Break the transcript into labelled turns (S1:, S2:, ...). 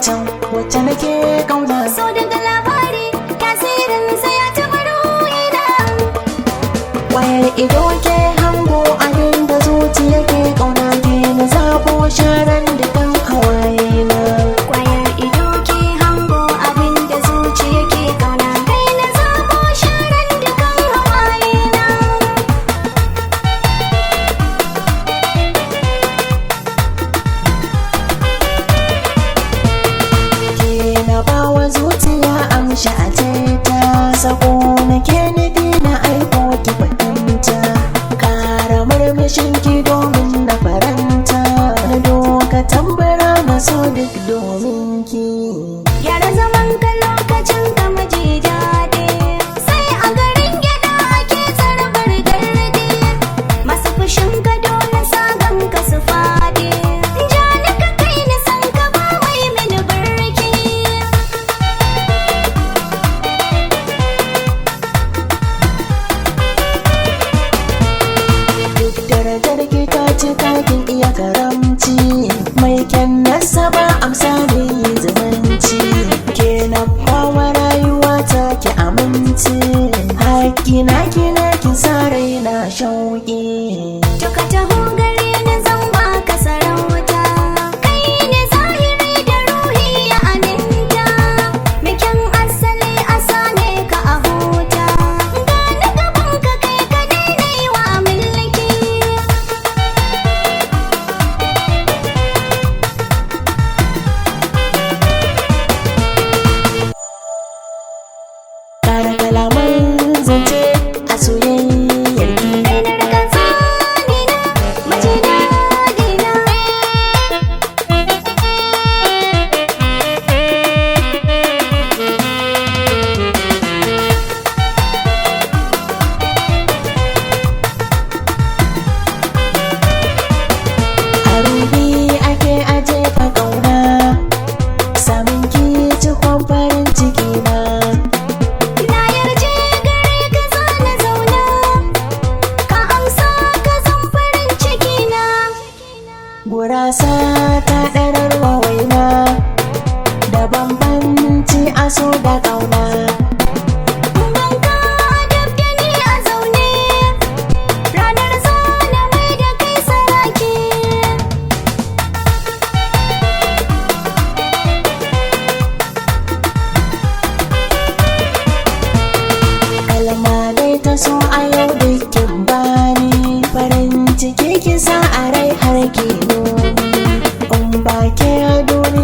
S1: Can wacce nake kauna.
S2: So daga labari tasirinsa ya taɓa ruhina.
S1: Wayar ido ke hango abin da zuciya ke kauna, ke na zabo sharan da kan hawaye na.
S2: Kwayar ido ke hango abin da zuciya ke kauna. Kai na zabo sharan dukan hawaye na.
S1: Ke na bawa zuciya amsha a teta, sako na ke nufi na aiko ki fahimta. Kara murmushin ki domin na faranta, na doka tambara na so duk domin ki.
S2: Gyara zaman ka lokacin ka maji daɗi. Sai a garin gyaɗa ake tsarabar gardi. Masu fushin ka dole sagan ka su faɗi. Ja ni ka kai ni san ka ba mai mini birki.
S1: Duk darajar ki ta cika, kin iya karamci, mai kyan nasaba amsa ne zumunci. Ke na bawa rayuwa ta ki aminci, haƙƙi na ki na kin sa rai na shauƙi.
S2: To ka taho gare ni zan baka sarauta. Kai ne zahiri da ruhi ya aminta. Bikin asali a same ka a huta. Gani gaban ka kai ka daidai wa mulki.
S1: Kara kalaman zance a soyayyar ki.
S2: Kai na rika tsanina, maji daɗina.
S1: A ruhi ake aje fa kauna, samun ki cikon farin ciki na.
S2: Na yarje gare ka zana zauna, ka amsa ka zan farin ciki na.
S1: Gurasa ta ɗararwa waina, da bambanci a so da ƙauna.
S2: Banka dab da ni a zaune, ranar zana mai da kai saraki.
S1: Kalma dai ta so a yau dukkin bani, farin ciki ki sa a rai har ki nuni. In ba ke a duniya